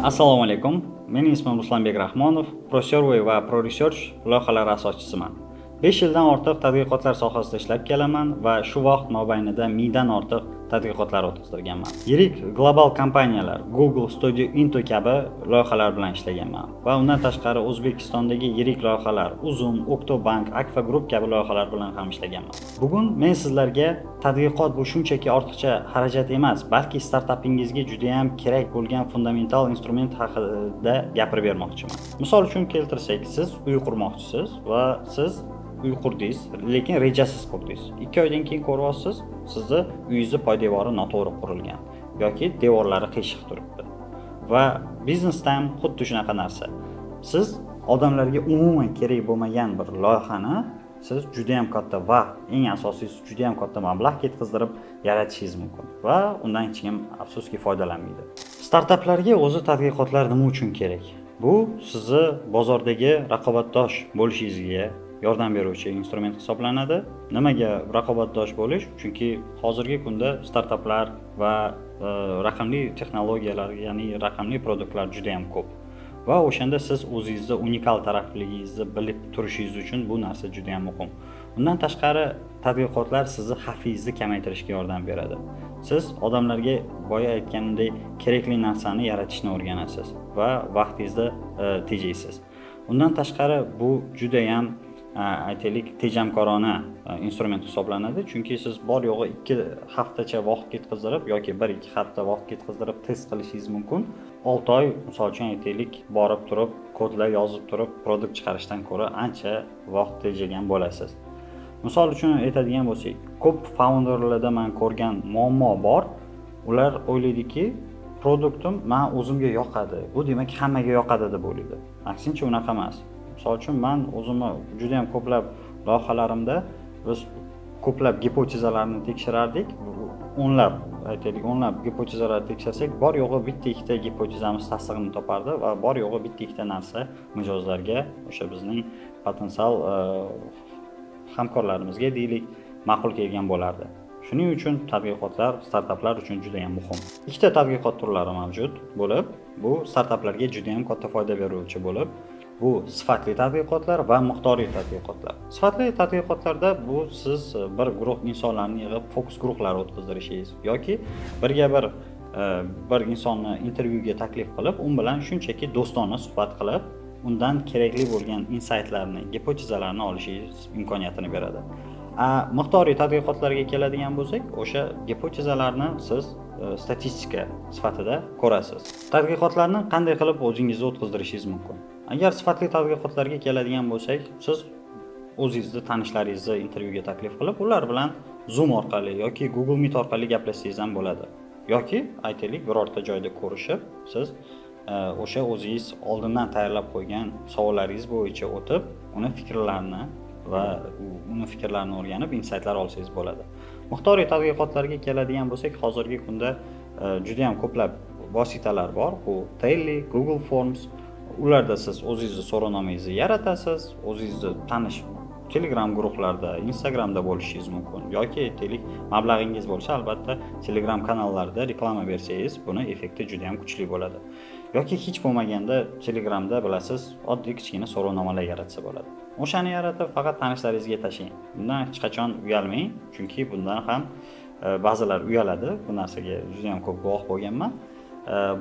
Assalomu alaykum. Mening ismim Ruslanbek Rahmonov, ProSurvey va ProResearch loyihalari asoschisiman. 5 yildan ortiq tadqiqotlar sohasida ishlab kelaman va shu vaqt mobaynida 1000 dan ortiq tadqiqotlar o'tkazdirganman. Yirik global kompaniyalar Google, Studio Into kabi loyihalar bilan ishlaganman va undan tashqari O'zbekistondagi yirik loyihalar Uzum, Octobank, Akfa Group kabi loyihalar bilan ham ishlaganman. Bugun men sizlarga tadqiqot bu shunchaki ortiqcha xarajat emas, balki startapingizga juda ham kerak bo'lgan fundamental instrument haqida gapirib bermoqchiman. Misol uchun keltirsak, siz uy qurmoqchisiz va siz uy qurdingiz, lekin rejasiz qurdingiz. 2 oydan keyin ko'ryapsiz, sizni uyingizni poydevori noto'g'ri qurilgan yoki devorlari qiyshiq turibdi. Va biznesda ham xuddi shunaqa narsa. Siz odamlarga umuman kerak bo'lmagan bir loyihani siz juda ham katta vaqt, eng asosiysi, juda ham katta mablag' ketkazdirib yaratishingiz mumkin va undan hech kim, afsuski, foydalanmaydi. Startaplarga o'zi tadqiqotlar nima uchun kerak? Bu sizni bozordagi raqobatdosh bo'lishingizga yordam beruvchi instrument hisoblanadi. Nimaga raqobatdosh bo'lish? Chunki hozirgi kunda startaplar va raqamli texnologiyalar, ya'ni raqamli produktlar juda ham ko'p. Va o'shanda siz o'zingizni unikal tarafligingizni bilib turishingiz uchun bu narsa juda ham muhim. Undan tashqari, tadqiqotlar sizni xavfingizni kamaytirishga yordam beradi. Siz odamlarga, boya aytganimdek, kerakli narsani yaratishni o'rganasiz va vaqtingizni tejaysiz. Undan tashqari, bu judayam, aytaylik, tejamkorona instrument hisoblanadi, chunki siz bor yo'g'i 2 haftacha vaqt ketkazdirib yoki 1-2 hafta vaqt ketkazdirib test qilishingiz mumkin. 6 oy, misol uchun aytaylik, borib turib, kodlar yozib turib produkt chiqarishdan ko'ra ancha vaqt tejagan bo'lasiz. Misol uchun aytadigan bo'lsak, ko'p founderlarda man ko'rgan muammo bor. Ular o'ylaydiki, produktim man o'zimga yoqadi, bu demak hammaga yoqadi deb o'ylaydi. Aksincha, unaqa emas. Misol uchun, man o'zimni juda yam ko'plab loyihalarimda biz ko'plab gipotezalarni tekshirardik. O'nlab, aytaylik, o'nlab gipotezalarni tekshirsak, bor yo'g'i bitta ikkita gipotezamiz tasdig'ini topardi va bor yo'g'i bitta ikkita narsa mijozlarga, o'sha bizning potensial hamkorlarimizga deylik, ma'qul kelgan bo'lardi. Shuning uchun tadqiqotlar startaplar uchun juda yam muhim. Ikkita tadqiqot turlari mavjud bo'lib, bu startaplarga juda yam katta foyda beruvchi bo'lib, bu sifatli tadqiqotlar va miqdoriy tadqiqotlar. Sifatli tadqiqotlarda bu siz bir guruh insonlarni yig'ib, fokus guruhlar o'tkazdirishingiz yoki birga bir bir insonni intervyuga taklif qilib, u bilan shunchaki do'stona suhbat qilib, undan kerakli bo'lgan insaytlarni, gipotezalarni olishingiz imkoniyatini beradi. A miqdoriy tadqiqotlarga keladigan bo'lsak, o'sha gipotezalarni siz statistika sifatida ko'rasiz. Tadqiqotlarni qanday qilib o'zingizda o'tkazdirishingiz mumkin? Agar sifatli tadqiqotlarga keladigan bo'lsak, siz o'zingizni tanishlaringizni intervyuga taklif qilib, ular bilan Zoom orqali yoki Google Meet orqali gaplashsangiz ham bo'ladi yoki, aytaylik, birorta joyda ko'rishib, siz o'sha o'zingiz oldindan tayyorlab qo'ygan savollaringiz bo'yicha o'tib, uni fikrlarini va uni fikrlarini o'rganib, insaytlar olsangiz bo'ladi. Miqdoriy tadqiqotlarga keladigan bo'lsak, hozirgi kunda juda yam ko'plab vositalar bor. Bu Tally, Google Forms. Ularda siz o'zingizni so'rovnomangizni yaratasiz, o'zingizni tanish Telegram guruhlarida, Instagramda bo'lishingiz mumkin yoki, aytaylik, mablag'ingiz bo'lsa, albatta, Telegram kanallarida reklama bersangiz, buni effekti juda ham kuchli bo'ladi. Yoki hech bo'lmaganda Telegramda, bilasiz, oddiy kichkina so'rovnomalar yaratsa bo'ladi. O'shani yaratib, faqat tanishlaringizga tashlang. Bundan hech qachon uyalmang, chunki bundan ham ba'zilar uyaladi. Bu narsaga juda yam ko'p guvoh bo'lganman.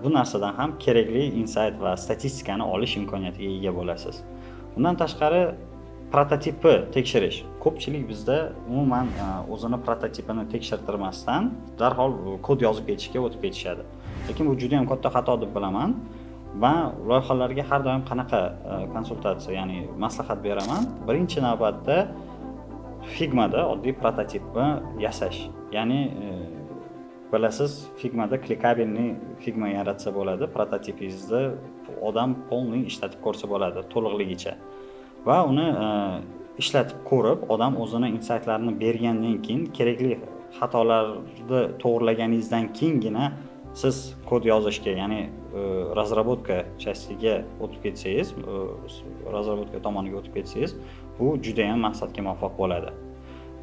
Bu narsadan ham kerakli insayt va statistikani olish imkoniyatiga ega bo'lasiz. Undan tashqari, prototipni tekshirish. Ko'pchilik bizda umuman o'zini prototipini tekshirtirmasdan darhol kod yozib ketishga o'tib ketishadi, lekin bu juda yam katta xato deb bilaman. Man loyihalarga har doim qanaqa konsultatsiya, ya'ni maslahat beraman? Birinchi navbatda Figmada oddiy prototipni yasash, ya'ni bilasiz, Figmada кликабельный Figma yaratsa bo'ladi, prototipingizni odam полный ishlatib ko'rsa bo'ladi to'liqligicha va uni ishlatib ko'rib, odam o'zini insaytlarini bergandan keyin, kerakli xatolarni to'g'irlaganingizdan keyingina siz kod yozishga, ya'ni разработка частiga o'tib ketsangiz, разработка tomoniga o'tib ketsangiz, bu judayam maqsadga muvofiq bo'ladi.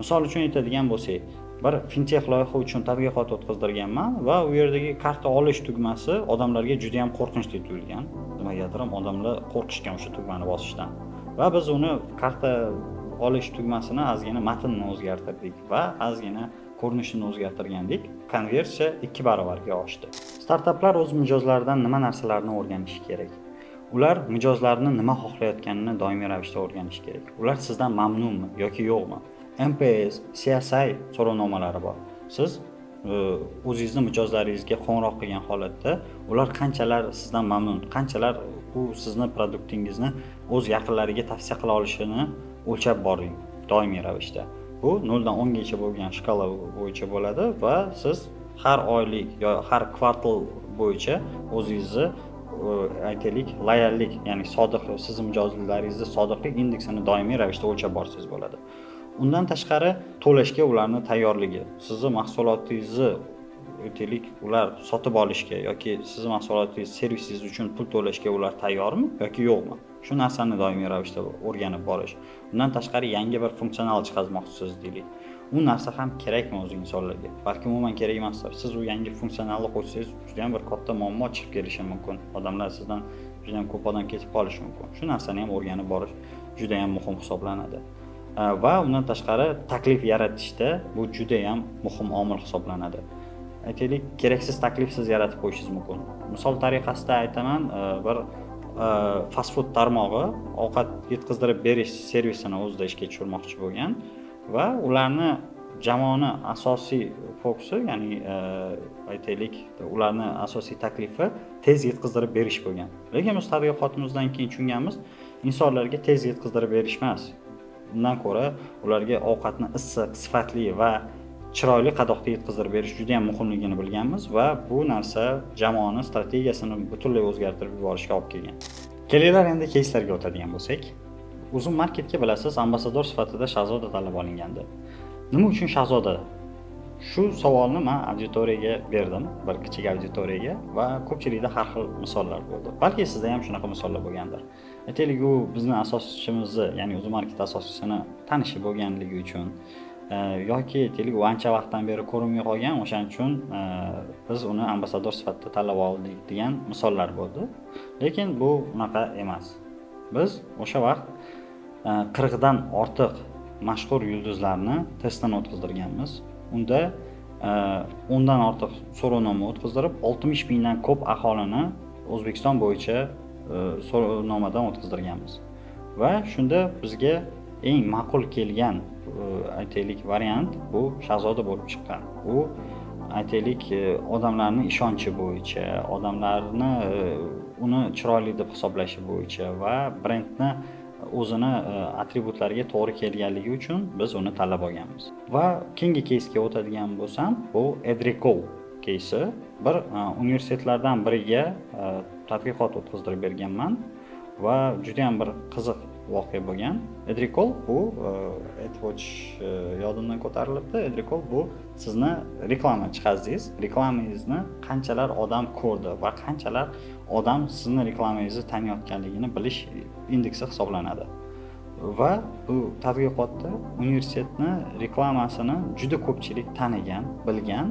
Misol uchun aytadigan bo'lsak, Bir fintech loyiha uchun tadqiqot o'tkazdirganman va u yerdagi karta olish tugmasi odamlarga juda yam qo'rqinchli tuyulgan. Nimagadir ham odamlar qo'rqishgan o'sha tugmani bosishdan. Va biz uni, karta olish tugmasini ozgina matnini o'zgartirdik va ozgina ko'rinishini o'zgartirgandik. Konversiya 2 barobarga oshdi. Startaplar o'z mijozlaridan nima narsalarni o'rganishi kerak? Ular mijozlarni nima xohlayotganini doimiy ravishda o'rganishi kerak. Ular sizdan mamnunmi yoki yo'qmi? NPS, CSI so'rovnomalari bor. Siz o'zingizni mijozlaringizga qo'ng'iroq qilgan holatda ular qanchalar sizdan mamnun, qanchalar u sizni produktingizni o'z yaqinlariga tavsiya qila olishini o'lchab boring doimiy ravishda. Bu 0 dan 10 gacha bo'lgan shkala bo'yicha bo'ladi va siz har oylik yo har kvartal bo'yicha o'zingizni aytaylik, loyallik, ya'ni sodiq, sizni mijozlaringizni sodiqlik indeksini doimiy ravishda o'lchab borsangiz bo'ladi. Undan tashqari, to'lashga ularni tayyorligi, sizni mahsulotingizni, aytaylik, ular sotib olishga yoki sizni mahsulotingiz, servisingiz uchun pul to'lashga ular tayyormi yoki yo'qmi, shu narsani doimiy ravishda o'rganib borish. Undan tashqari, yangi bir funksional chiqazmoqchisiz deylik, u narsa ham kerakmi o'zi insonlarga? Balki umuman kerak emasdir. Siz u yangi funksionalni qo'shsangiz, judayam bir katta muammo chiqib kelishi mumkin, odamlar sizdan, judayam ko'p odam ketib qolishi mumkin. Shu narsani ham o'rganib borish judayam muhim hisoblanadi. Va undan tashqari, taklif yaratishda bu judayam muhim omil hisoblanadi. Aytaylik, keraksiz taklif siz yaratib qo'yishingiz mumkin. Misol tariqasida aytaman, bir fast food tarmog'i ovqat yetkazdirib berish servisini o'zida ishga tushirmoqchi bo'lgan va ularni jamoani asosiy fokusi, ya'ni aytaylik, ularni asosiy taklifi tez yetkazdirib berish bo'lgan. Lekin biz tadqiqotimizdan keyin tushunganmiz, insonlarga tez yetkazdirib berish emas, undan ko'ra ularga ovqatni issiq, sifatli va chiroyli qadoqda yetkazdirib berish juda yam muhimligini bilganmiz va bu narsa jamoani strategiyasini butunlay o'zgartirib yuborishga olib kelgan. Kelinglar, endi keyslarga o'tadigan bo'lsak. Uzum Marketga, bilasiz, ambassador sifatida Shahzoda tanlab olingandi. Nima uchun Shahzoda? Shu savolni man auditoriyaga berdim, bir kichik auditoriyaga, va ko'pchilikda har xil misollar bo'ldi. Balki sizda ham shunaqa misollar bo'lgandir. Aytaylik, u bizni asoschimizni, ya'ni Uzum Market asoschisini tanishi bo'lganligi uchun yoki aytaylik, u ancha vaqtdan beri ko'rinmay qolgan, o'shaning uchun biz uni ambassador sifatida tanlab oldik degan misollar bo'ldi. Lekin bu unaqa emas. Biz o'sha vaqt 40 dan ortiq mashhur yulduzlarni testdan o'tkazdirganmiz. Unda 10 dan ortiq so'rovnoma o'tkazdirib, 60 mingdan ko'p aholini O'zbekiston bo'yicha so'rovnomadan o'tkazdirganmiz va shunda bizga eng ma'qul kelgan, aytaylik, variant bu Shahzoda bo'lib chiqqan. U, aytaylik, odamlarni ishonchi bo'yicha, odamlarni uni chiroyli deb hisoblashi bo'yicha va brendni o'zini atributlariga to'g'ri kelganligi uchun biz uni tanlab olganmiz. Va keyingi keysga o'tadigan bo'lsam, bu Edrecall keysi. Bir universitetlardan biriga tadqiqot o'tkazdirib berganman va judayam bir qiziq voqea bo'lgan. Edrecall bu, aytib o'tish yodimdan ko'tarilibdi, Edrecall bu sizni reklama chiqazdingiz, reklamangizni qanchalar odam ko'rdi va qanchalar odam sizni reklamangizni taniyotganligini bilish indeksi hisoblanadi. Va bu tadqiqotda universitetni reklamasini juda ko'pchilik tanigan, bilgan,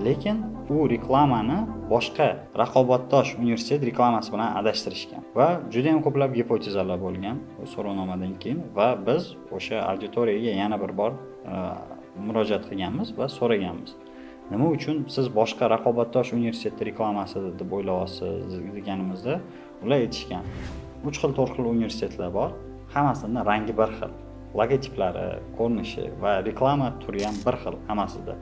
lekin u reklamani boshqa raqobatdosh universitet reklamasi bilan adashtirishgan va juda yam ko'plab gipotezalar bo'lgan bu so'rovnomadan keyin. Va biz o'sha auditoriyaga yana bir bor murojaat qilganmiz va so'raganmiz, nima uchun siz boshqa raqobatdosh universitetni reklamasi deb o'ylayapsiz deganimizda, ular aytishgan, uch xil, to'rt xil universitetlar bor, hammasini rangi bir xil, logotiplari, ko'rinishi va reklama turi ham bir xil hammasida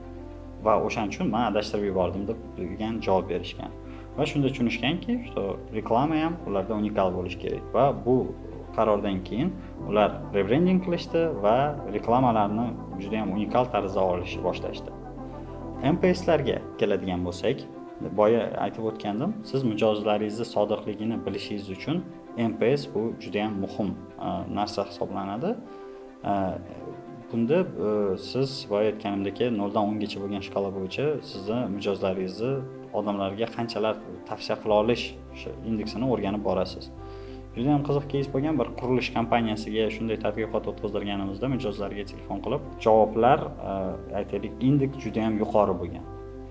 va o'shaning uchun man adashtirib yubordim deb degan javob berishgan. Va shunda tushunishganki, что reklama ham ularda unikal bo'lishi kerak va bu qarordan keyin ular rebrending qilishdi va reklamalarni juda yam unikal tarzda olishni boshlashdi. NPSlarga keladigan bo'lsak, boya aytib o'tgandim, siz mijozlaringizni sodiqligini bilishingiz uchun NPS bu juda yam muhim narsa hisoblanadi. Bunda siz boya aytganimdek, 0 dan 10 gacha bo'lgan shkala bo'yicha sizni mijozlaringizni odamlarga qanchalar tavsiya qila olish o'sha indeksini o'rganib borasiz. Juda ham qiziq keys bo'lgan. Bir qurilish kompaniyasiga shunday tadqiqot o'tkazdirganimizda mijozlarga telefon qilib, javoblar, aytaylik, indeks juda ham yuqori bo'lgan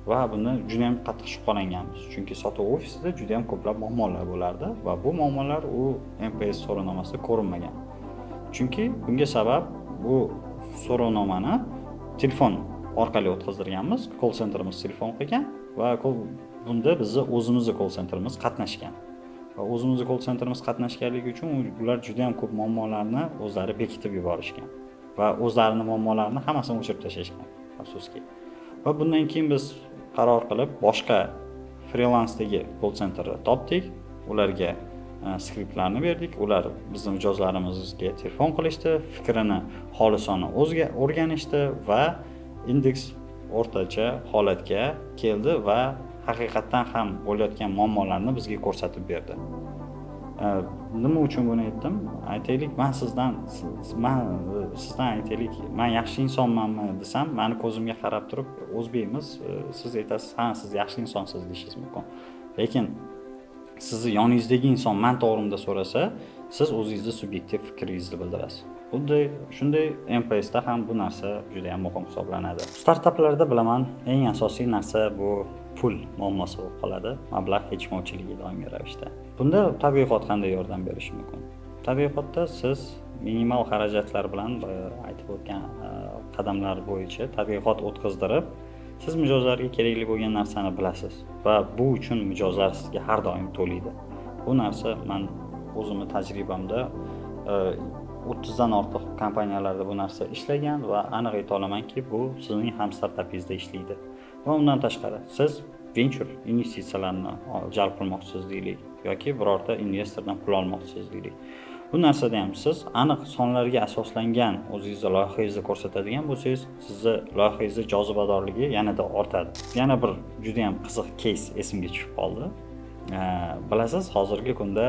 va buni juda ham qattiq shubhalanganmiz, chunki sotuv ofisida juda ham ko'plab muammolar bo'lardi va bu muammolar u NPS so'rovnomasida ko'rinmagan. Chunki bunga sabab bu so'rovnomani telefon orqali o'tkazdirganmiz, колл-центр imiz telefon qilgan va bunda bizni o'zimizni колл-центр imiz qatnashgan va o'zimizni колл-центр imiz qatnashganligi uchun ular juda ham ko'p muammolarni o'zlari bekitib yuborishgan va o'zlarini muammolarini hammasini o'chirib tashlashgan, afsuski. Va bundan keyin biz qaror qilib, boshqa frilansdagi колл-центр ni topdik, ularga skriptlarni berdik, ular bizni mijozlarimizga telefon qilishdi, fikrini xolisona o'rganishdi va indeks o'rtacha holatga keldi va haqiqatdan ham bo'layotgan muammolarni bizga ko'rsatib berdi. Nima uchun buni aytdim? Aytaylik, man sizdan, aytaylik, man yaxshi insonmanmi desam, mani ko'zimga qarab turib, o'zbekmiz, siz aytasiz, ha, siz yaxshi insonsiz deyishingiz mumkin. Lekin sizni yoningizdagi inson man to'g'rimda so'rasa, siz o'zingizni subyektiv fikringizni bildirasiz. Xuddi shunday NPSda ham bu narsa juda ham muhim hisoblanadi. Startaplarda, bilaman, eng asosiy narsa bu pul muammosi bo'lib qoladi, mablag' yetishmovchiligi doimiy ravishda. Bunda tadqiqot qanday yordam berishi mumkin? Tadqiqotda siz minimal xarajatlar bilan aytib o'tgan qadamlar bo'yicha tadqiqot o'tkazdirib, siz mijozlarga kerakli bo'lgan narsani bilasiz va bu uchun mijozlar sizga har doim to'laydi. Bu narsa man o'zimni tajribamda 30dan ortiq kompaniyalarda bu narsa ishlagan va aniq ayta olamanki, bu sizning ham startapingizda ishlaydi. Va undan tashqari, siz venchur investitsiyalarni jalb qilmoqchisiz deylik yoki birorta investordan pul olmoqchisiz deylik, bu narsada ham siz aniq sonlarga asoslangan o'zingizni loyihangizni ko'rsatadigan bo'lsangiz, sizni loyihangizni jozibadorligi yanada ortadi. Yana bir juda yam qiziq keys esimga tushib qoldi. Bilasiz, hozirgi kunda,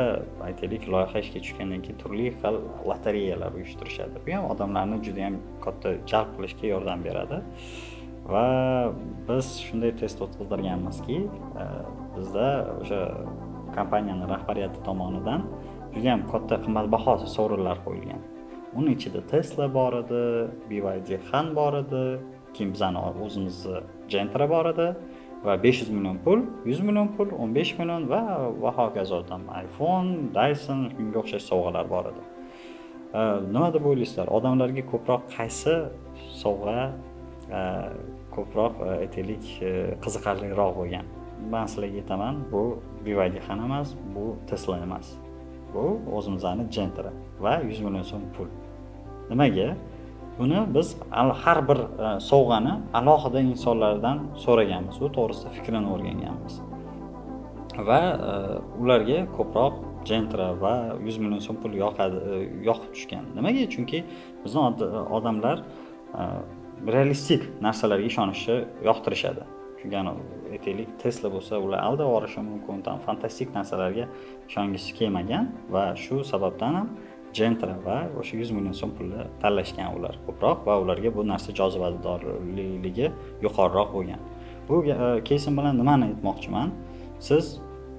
aytaylik, loyiha ishga tushgandan keyin turli xil lotereyalar uyushtirishadi. Bu ham odamlarni juda yam katta jalb qilishga yordam beradi va biz shunday test o'tkazdirganmizki, bizda o'sha kompaniyani rahbariyati tomonidan juda yam katta qimmatbaho sovrinlar qo'yilgan. Uni ichida Tesla bor edi, BYD Han bor edi, keyin bizani o'zimizni Gentra bor edi va 500 million pul, 100 million pul, 15 million va hokazo, там iPhone, Dyson, shunga o'xshash sovg'alar bor edi. Nima deb o'ylaysizlar, odamlarga ko'proq qaysi sovg'a ko'proq, aytaylik, qiziqarliroq bo'lgan? Man sizlarga aytaman, bu BYD Han emas, bu Tesla emas, bu o'zimizni Gentra va 100 million so'm pul. Nimaga? Buni biz har bir sovg'ani alohida insonlardan so'raganmiz, u to'g'risida fikrini o'rganganmiz va ularga ko'proq Gentra va 100 million so'm pul yoqadi, yoqib tushgan. Nimaga? Chunki bizni odamlar realistik narsalarga ishonishni yoqtirishadi. Chunki aytaylik, Tesla bo'lsa, ular aldab yuborishi mumkin, там fantastik narsalarga ishongisi kelmagan va shu sababdan ham Gentra va o'sha 100 million so'm pulni tanlashgan ular ko'proq va ularga bu narsa jozibadorligi yuqoriroq bo'lgan. Bu keysim bilan nimani aytmoqchiman? Siz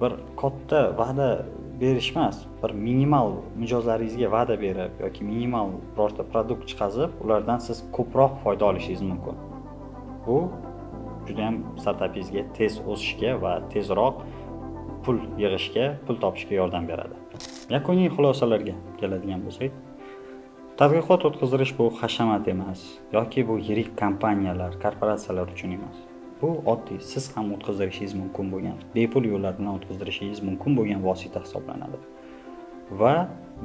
bir katta va'da berish emas, bir minimal mijozlaringizga va'da berib yoki minimal birorta продукт chiqazib, ulardan siz ko'proq foyda olishingiz mumkin. Bu judayam startapingizga tez o'sishga va tezroq pul yig'ishga, pul topishga yordam beradi. Yakuniy xulosalarga keladigan bo'lsak, tadqiqot o'tkazdirish bu hashamat emas yoki bu yirik kompaniyalar, korporatsiyalar uchun emas. Bu oddiy, siz ham o'tkazdirishingiz mumkin bo'lgan, bepul yo'llar bilan o'tkazdirishingiz mumkin bo'lgan vosita hisoblanadi va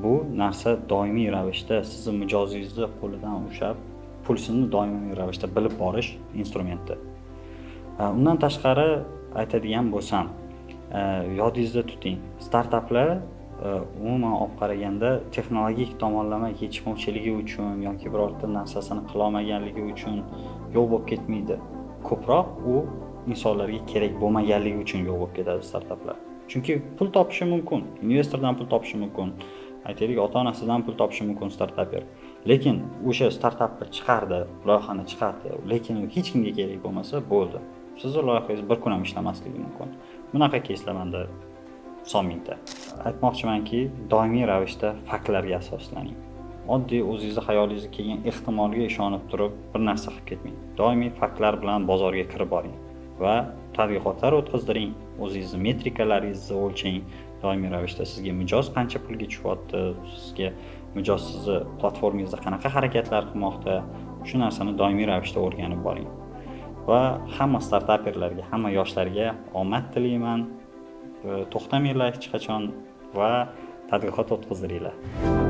bu narsa doimiy ravishda sizni mijozingizni qo'lidan ushlab, pulsini doimiy ravishda bilib borish instrumenti. Undan tashqari aytadigan bo'lsam, yodingizda tuting, startaplar umuman olib qaraganda texnologik tomonlama yetishmovchiligi uchun yoki birorta narsasini qilolmaganligi uchun yo'q bo'lib ketmaydi. Ko'proq u insonlarga kerak bo'lmaganligi uchun yo'q bo'lib ketadi startaplar. Chunki pul topishi mumkin, investordan pul topishi mumkin, aytaylik, ota onasidan pul topishi mumkin startaper. Lekin o'sha startapni chiqardi, loyihani chiqardi, lekin u hech kimga kerak bo'lmasa, bo'ldi, sizni loyihangiz bir kun ham ishlamasligi mumkin. Bunaqa keyslar manda 90 mingta. Aytmoqchimanki, doimiy ravishda faktlarga asoslaning. Oddiy o'zingizni xayolingizga kelgan ehtimolga ishonib turib bir narsa qilib ketmang. Doimiy faktlar bilan bozorga kirib boring va tadqiqotlar o'tkazdiring, o'zingizni metrikalaringizni o'lchang. Doimiy ravishda sizga mijoz qancha pulga tushyapti, sizga mijoz sizni platformangizda qanaqa harakatlar qilmoqda, shu narsani doimiy ravishda o'rganib boring. Va hamma startaperlarga, hamma yoshlarga omad tilayman. To'xtamanglar hech qachon va tadqiqot o'tkazdiringlar.